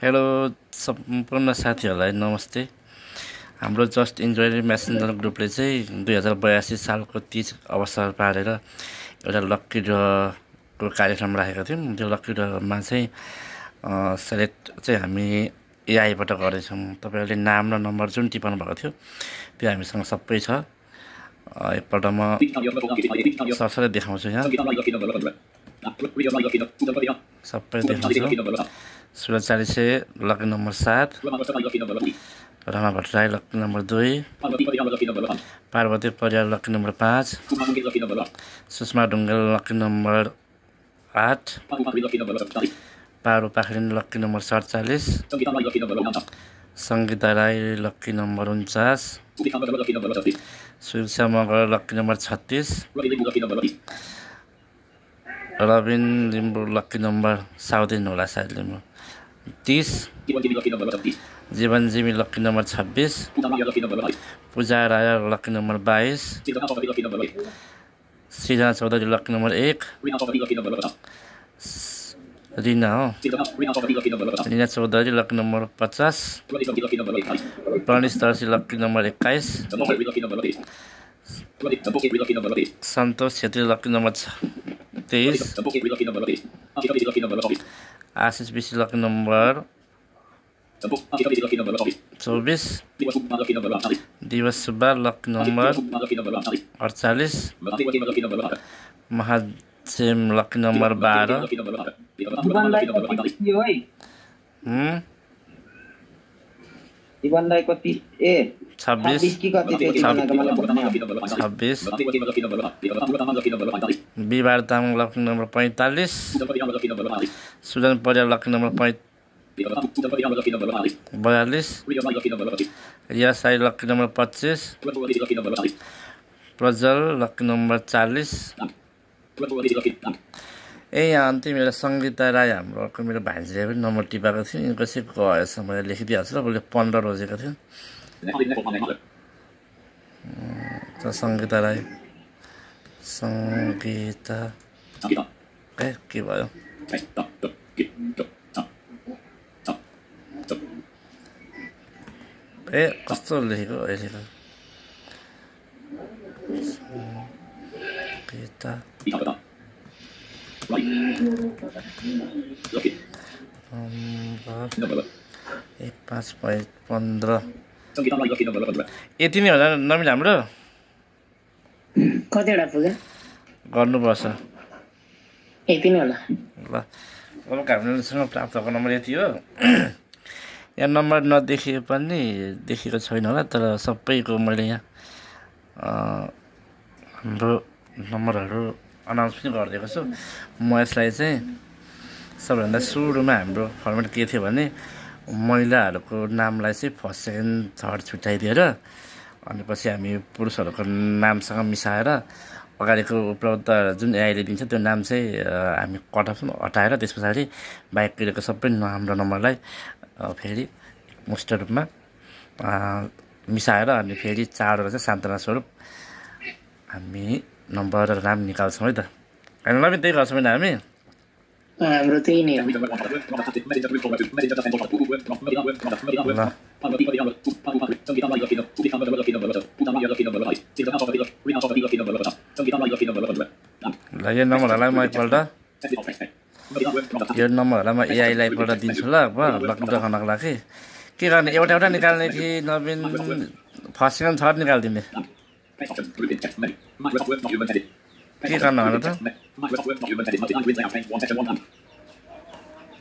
Hello सम्पूर्ण साथीहरूलाई नमस्ते। हाम्रो जस्ट इन्जोय मेसेन्जर ग्रुपले चाहिँ 2082 सालको 30 अवसर पारेर एउटा लक्की ड्रको कार्यक्रम राखेको थियौँ। त्यो लक्की ड्रमा चाहिँ सेलेक्ट चाहिँ हामी एआईबाट गरेछौँ। तपाईँहरूले नाम र नम्बर जुन टिपाउनु भएको थियो त्यो हामीसँग सबै छ। एकपल्ट म सरसरै देखाउँछु। यहाँ सबै देखाउँछु। Suraj Chalise lucky number 7, Rama Bhattarai lucky number 2, Parvati Pariyar lucky number 5, Sushma Dhungel lucky number 8, Paru Pakhrin lucky number 47, Sangita Rai lucky number 49, Suraksha Magar lucky number 36, Rabin Limbu lucky number साउदिन होला सायद Limbu 30, Jiwan Jimi lucky number 26, Puja Rai lucky number 22, Srijana Chaudhary lucky number 1, Rina Chaudhary lucky number 50, Pranesh दर्शी lucky number 21, Santosh Chhetri lucky number 23, Ashish Bishi lucky number 24, Diwas Subba lucky number 48, महाजेम lucky number 12, Bihar Tamang lucky number 45, Sujan Pariyar lucky number 42, Riya Sai lucky number 25, Prajwal lucky number 40। यहाँ अन्तिम एउटा सङ्गीता राई हाम्रो अर्को मेरो भान्जीले पनि नम्बर टिपाएको थियो। यिनको चाहिँ गएछ, मैले लेखिदिइहाल्छु र मैले 15 रोजेको थियो। सङ्गीता राई सङ्गीता के भयो कस्तो लेखेको अहिलेको सङ्गीता 15 यति नै होला नमिल हाम्रो कतिवटा पुग्यो गर्नुपर्छ यति नै होला। ल अब हामीसँग प्राप्त भएको नम्बर यति हो। यहाँ नम्बर नदेखिए पनि देखेको छैन होला, तर सबैको मैले यहाँ हाम्रो नम्बरहरू अनाउन्स पनि गरिदिएको छु। म यसलाई चाहिँ सबैभन्दा सुरुमा हाम्रो फर्मेट के थियो भने महिलाहरूको नामलाई चाहिँ फर्स्ट सेकेन्ड थर्ड छुट्याइदिएर अनि पछि हामी पुरुषहरूको नामसँग मिसाएर अगाडिको उपलब्ध जुन एआईले दिन्छ त्यो नाम चाहिँ हामी कटअफ हटाएर त्यस पछाडि बाहेक सबै हाम्रो नम्बरलाई फेरि मुष्ट रूपमा मिसाएर अनि फेरि चाडवटा चाहिँ सान्त्वना स्वरूप हामी नम्बर र नाम निकाल्छौँ है त। होइन नवीन त्यही गर्छौँ होइन हामी हाम्रो त्यही नै ल यो नम्बरहरूलाई म एकपल्ट यो नम्बरहरूलाई म एआईलाई एकपल्ट दिन्छु ल। लक्की ड्र गर्नको लागि के गर्ने एउटा एउटा निकाल्ने कि नवीन फर्स्ट सेकेन्ड थर्ड निकालिदिने के गर्न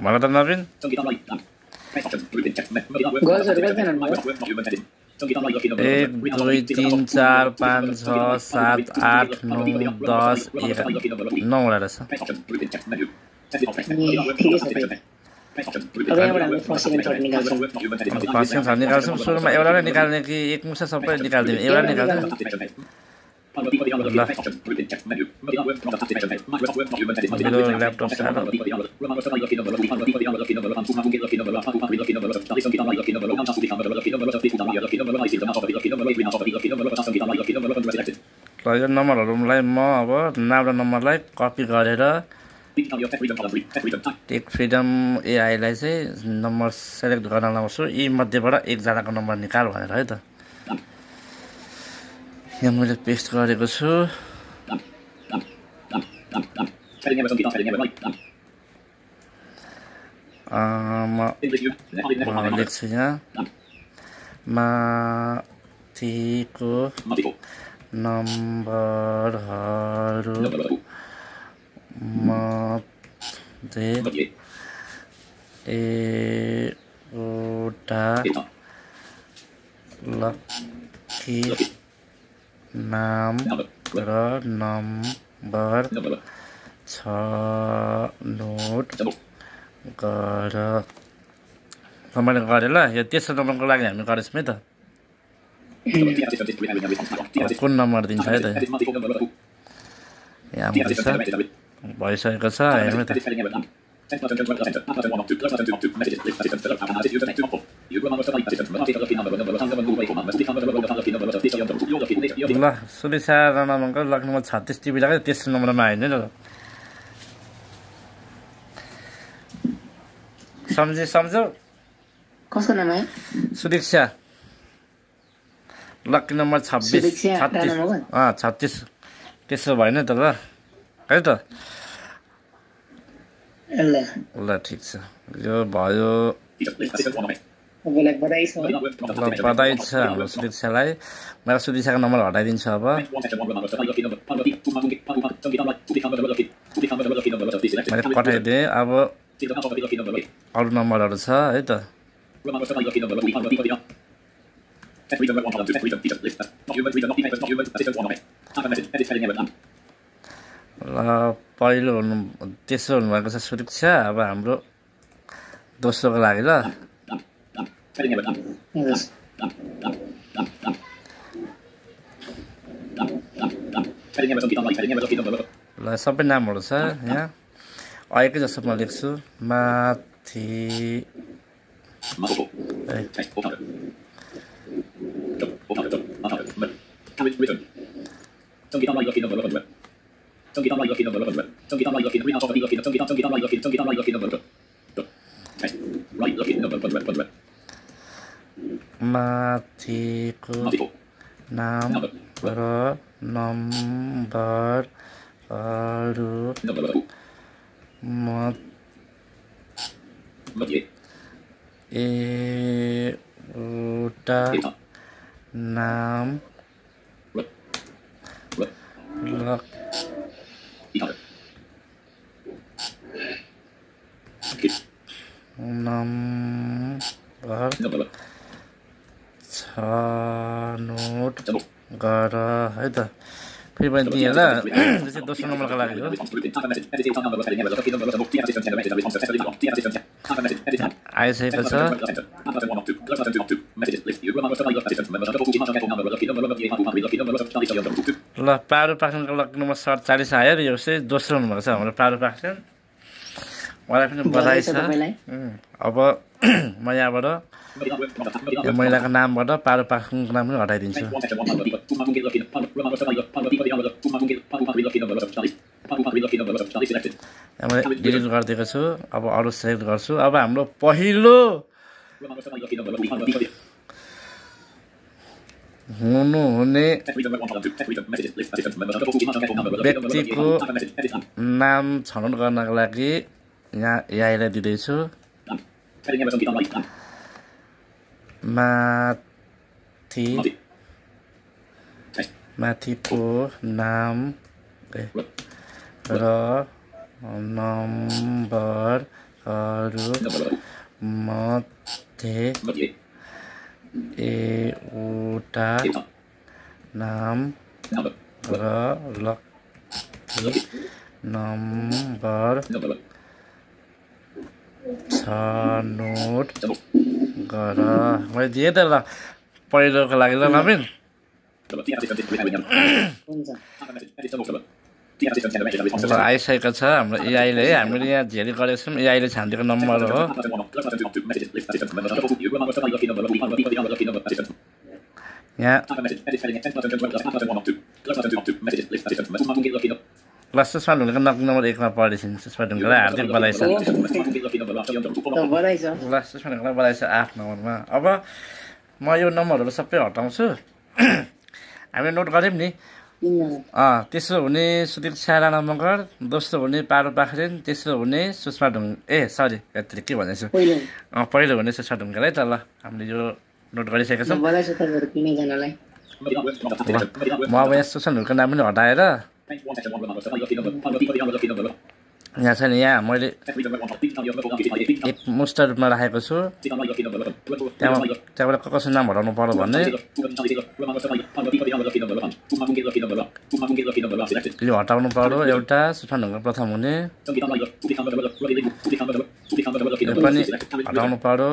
भन त नवीन 1 2 3 4 5 6 7 8 9 10 11 9 रहेछ। फर्स्ट सेकेन्ड थर्ड निकाल्छौँ। सुरुमा एउटालाई निकाल्ने कि एकमुसा सबै निकालिदिने एउटा निकाल्छ। मेरो ल्यापटप सानो यो नम्बरहरूलाई म अब नाम र नम्बरलाई कपी गरेर टेक फ्रिडम एआईलाई चाहिँ नम्बर सेलेक्ट गर्न लाउँछु यी मध्येबाट एकजनाको नम्बर निकाल भनेर है त यहाँ मैले पेस्ट गरेको छु म लेख्छु यहाँ माथिको नम्बरहरू मध्ये एउटा लकी नाम र नम्बर छनौट गर मैले गरेँ ल यो तेस्रो नम्बरको लागि हामी गरेछौँ है त कुन नम्बर दिन्छ है त यहाँ भइसकेको छ हेर्नु त ल सुनिसा राणाको लकी नम्बर 36 टिभी लाग्यो तेस्रो नम्बरमा आयो नि ल सम्झौ कसको नाम आयो सुदीक्षा लकी नम्बर 36 त्यसो भएन त ल है त ल ठिक छ यो भयो बधाई छ हाम्रो सुदीक्षालाई मेरो सुदीक्षाको नम्बर हटाइदिन्छु अब मैले पठाइदिएँ अब अरू नम्बरहरू छ है त पहिलो तेस्रो हुनुभएको छ सुरक्षा अब हाम्रो दोस्रोको लागि ल ल सबै नामहरू छ यहाँ आएकै जस्तो म लेख्छु माथि माथिको नाम र नम्बरहरू एउटा नाम नम्बर छनौट गर है त फेरि पनि दिएँ ल त्यसै दोस्रो नम्बरको लागि हो आइसकेको छ ल पारु पाखनको लकी नम्बर 47 आयो र यो चाहिँ दोस्रो नम्बर छ हाम्रो पारु पाखन उहाँलाई पनि बधाई छ अब म यहाँबाट यो महिलाको नामबाट पारु पाखनको नाम पनि हटाइदिन्छु मैले डिलिट गरिदिएको छु अब अरू सेलेक्ट गर्छु अब हाम्रो पहिलो हुनुहुने व्यक्तिको नाम छनौट गर्नको लागि यहाँ एआईलाई दिँदैछु माथिको नाम र नम्बरहरू मध्ये एउटा नाम र लकी नम्बर छनौट गर मैले दिएँ त ल पहिलोको लागि ल नवीन आइसकेको छ हाम्रो एआईले है हामीले यहाँ झेली गरेको छौँ एआईले छानिदिएको नम्बर हो यहाँ ल ल सुषमा ढुङ्गाको नक नम्बर 1 मा पढिसिन् सुषमा ढुङ्गालाई हार्दिक बधाई छ बधाई छ ल सुषमा ढुङ्गालाई बधाई छ 8 नम्बरमा अब म यो नम्बरहरू सबै हटाउँछु हामीले नोट गऱ्यौँ नि तेस्रो हुने सुदीक्षा राणा मगर दोस्रो हुने पारो पाखरिन तेस्रो हुने सुषमा सरी के भनेछु पहिलो हुने सुषमा ढुङ्गालाई त ल हामीले यो नोट गरिसकेका छौँ म अब यहाँ सुषमा ढुङ्गाको नाम पनि हटाएर यहाँ छ नि यहाँ मैले एक मुष्ट रूपमा राखेको छु त्यहाँबाट कसको नाम हटाउनु पर्यो भने यो हटाउनु पर्यो एउटा सुषमा ढुङ्गा प्रथम हुने यो पनि हटाउनु पर्यो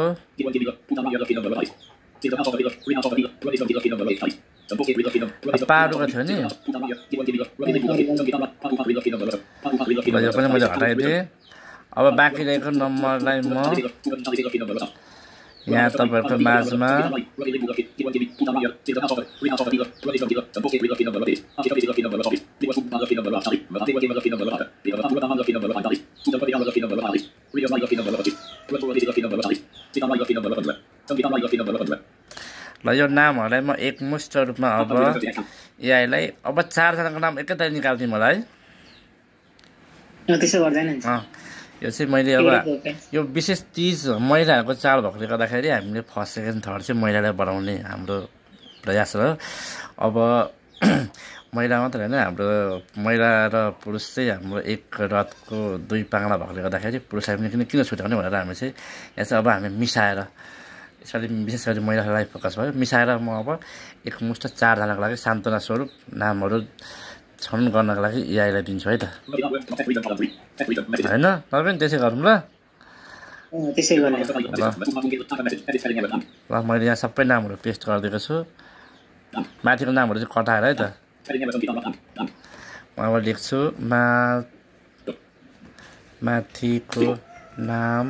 पारुको थियो नि यो पनि मैले हटाइदिएँ अब बाँकी रहेको नम्बरलाई म यहाँ तपाईँहरूको माझमा ल यो नामहरूलाई म एकमुष्ट रूपमा अब यहाँलाई अब 4 जनाको नाम एकैताल निकाल्थेँ मलाई त्यसो गर्दैन यो चाहिँ मैले अब यो विशेष तीज महिलाहरूको चाड भएकोले गर्दाखेरि हामीले फर्स्ट सेकेन्ड थर्ड चाहिँ महिलालाई बढाउने हाम्रो प्रयास हो अब महिला मात्र होइन हाम्रो महिला र पुरुष चाहिँ हाम्रो एक रथको 2 पाङ्ला भएकोले गर्दाखेरि पुरुषलाई पनि किन छुट्याउने भनेर हामी चाहिँ यहाँ चाहिँ अब हामी मिसाएर यसरी विशेष गरी महिलालाई फोकस भयो मिसाएर म अब एकमुष्ट 4 जनाको लागि सान्त्वना स्वरूप नामहरू छनौट गर्नको लागि यहाँलाई दिन्छु है त होइन तपाईँ पनि त्यसै गरौँ ल ल मैले यहाँ सबै नामहरू पेस्ट गरिदिएको छु माथिको नामहरू चाहिँ कटाएर है त म अब लेख्छु माथिको नाम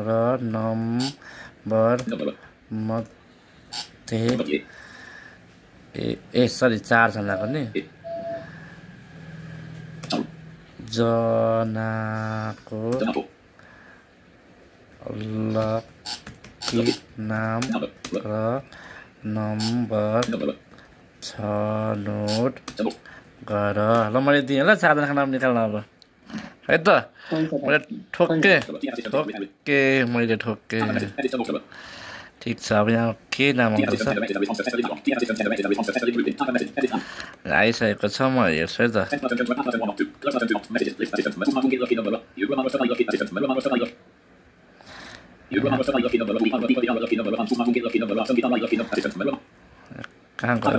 र नम्बर मध्ये सरी 4 जनाको नि जनाको लकी नाम र नम्बर छनौट गर ल मैले दिएँ ल 4 जनाको नाम निकाल्न अब है त मैले ठोक्के ठिक छ अब यहाँ के नाम आउँछ आइसकेको छ म हेर्छु है त कहाँ गयो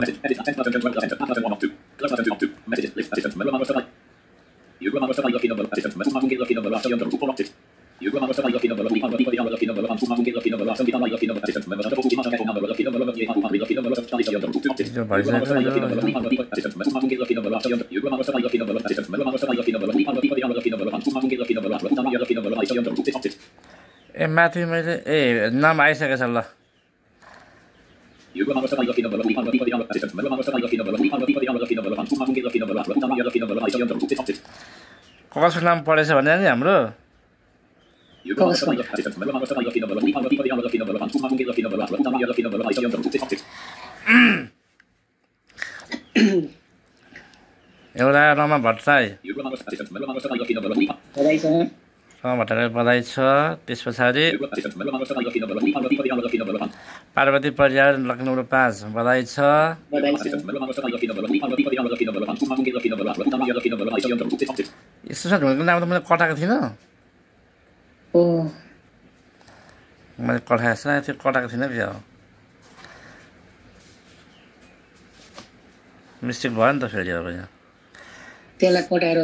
ए माथि मैले नाम आइसकेको छ ल कसको नाम पढेछ भने नि हाम्रो एउटा रमा भट्टराई भट्टराई बधाई छ। त्यस पछाडि पार्वती परियार लक नम्बर 5 बधाई छ। यसो छ ढुङ्गाको नाम त मैले कटाएको थिइनँ, मैले कटाएको छैन, त्यो कटाएको थिइनँ क्या हो, मिस्टेक भयो नि त फेरि। अब यहाँ त्यसलाई कटाएर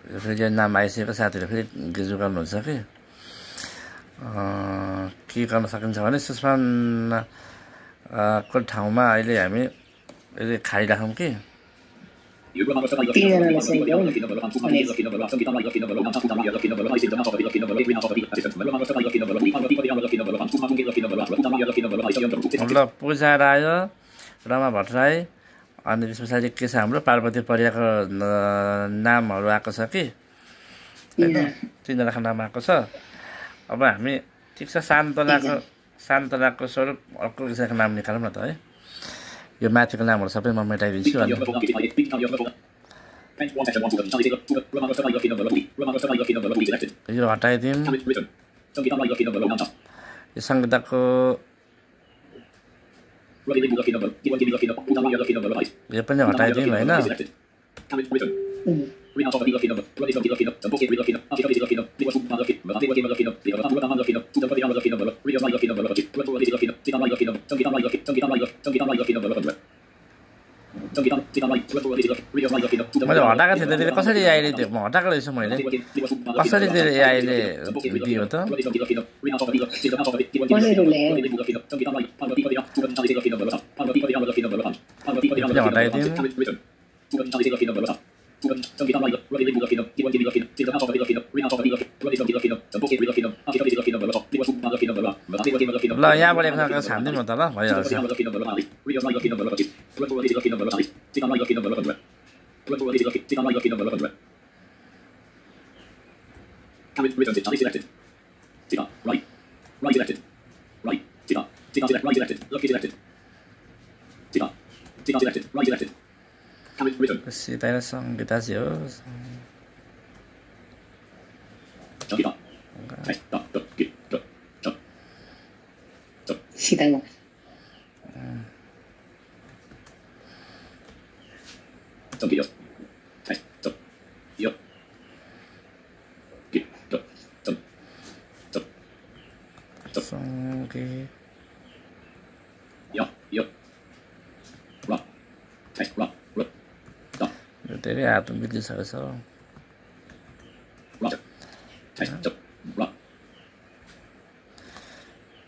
फेरि नाम आइसकेको साथीहरू फेरि गिजु गर्नुहुन्छ कि के गर्न सकिन्छ भने सुषमाको ठाउँमा अहिले हामी अहिले खाइराखौँ कि ल पूजा राय, रमा भट्टराई, अनि त्यस पछाडि के छ हाम्रो पार्वती परियाको नामहरू आएको छ कि होइन तिनीहरूको नाम आएको छ अब हामी ठिक छ सान्तनाको स्वरूप अर्को किसिमको नाम निकालौँ न त है यो माथिको नामहरू सबै म मेटाइदिन्छु अनि यो हटाइदिउँ यो संहिताको यो पनि हटाइदिउँ होइन मैले हटाएको थिएँ त्यसले कसरी एआईले त्यो म हटाएको रहेछु मैले कसरी त्यो एआईले दियो त ल यहाँबाट एक छान्दिउँ न त ल भइहाल्छ सीता र संगीता चाहिँ हो सीताको धेरै हात बिग्रिसकेको छ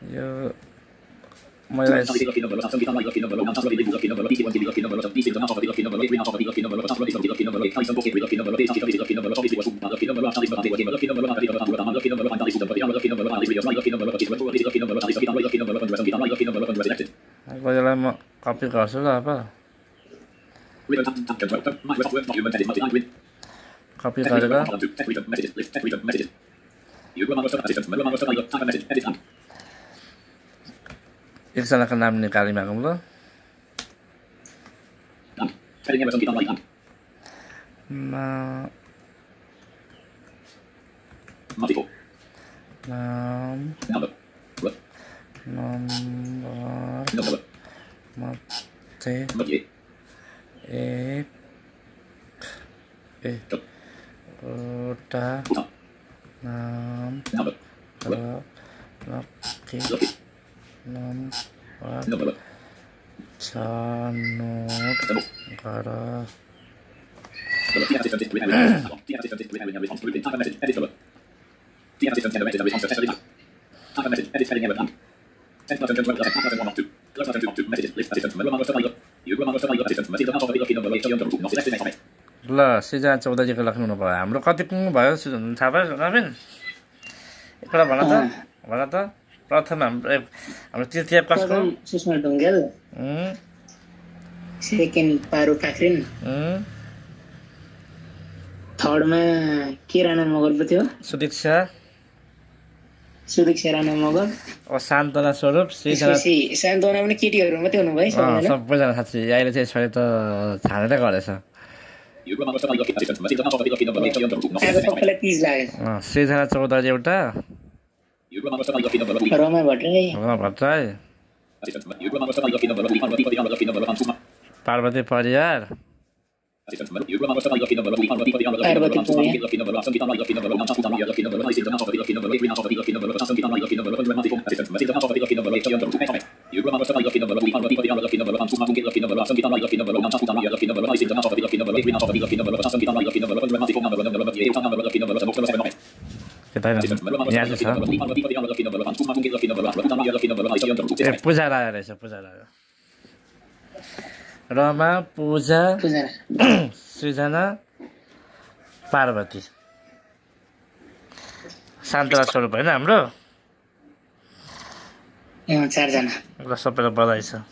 यो मैले म कपी गर्छु ल अब कपी गरेर एकजनाको नाम निकाली मागौँ ल नम्बर मध्ये एउटा नाम नम्बर छनौट गर ल सृजना चौधरीको लेख्नु भयो हाम्रो कति पुग्नु भयो थाहा भयो नवीन एकपल्ट भन त प्रथम हाम्रो तृतीय कसको सुषमा ढुङ्गेल सेकेन्ड पारु काक्रिन थर्डमा के राणा मगर पो थियो सुदीक्षा राणा मगर सान्तना स्वरूप सान्तना पनि केटीहरू मात्रै हुनुभयो सबैजना साँच्ची अहिले चाहिँ यसपालि त छानेर गरेछ सृजना चौधरी एउटा रमा भट्टराई पार्वती परियार पूजा राय रहेछ पूजा राय रमा पूजा सृजना पार्वती शान्तला स्वरूप होइन हाम्रो चारजना सबैलाई बधाई छ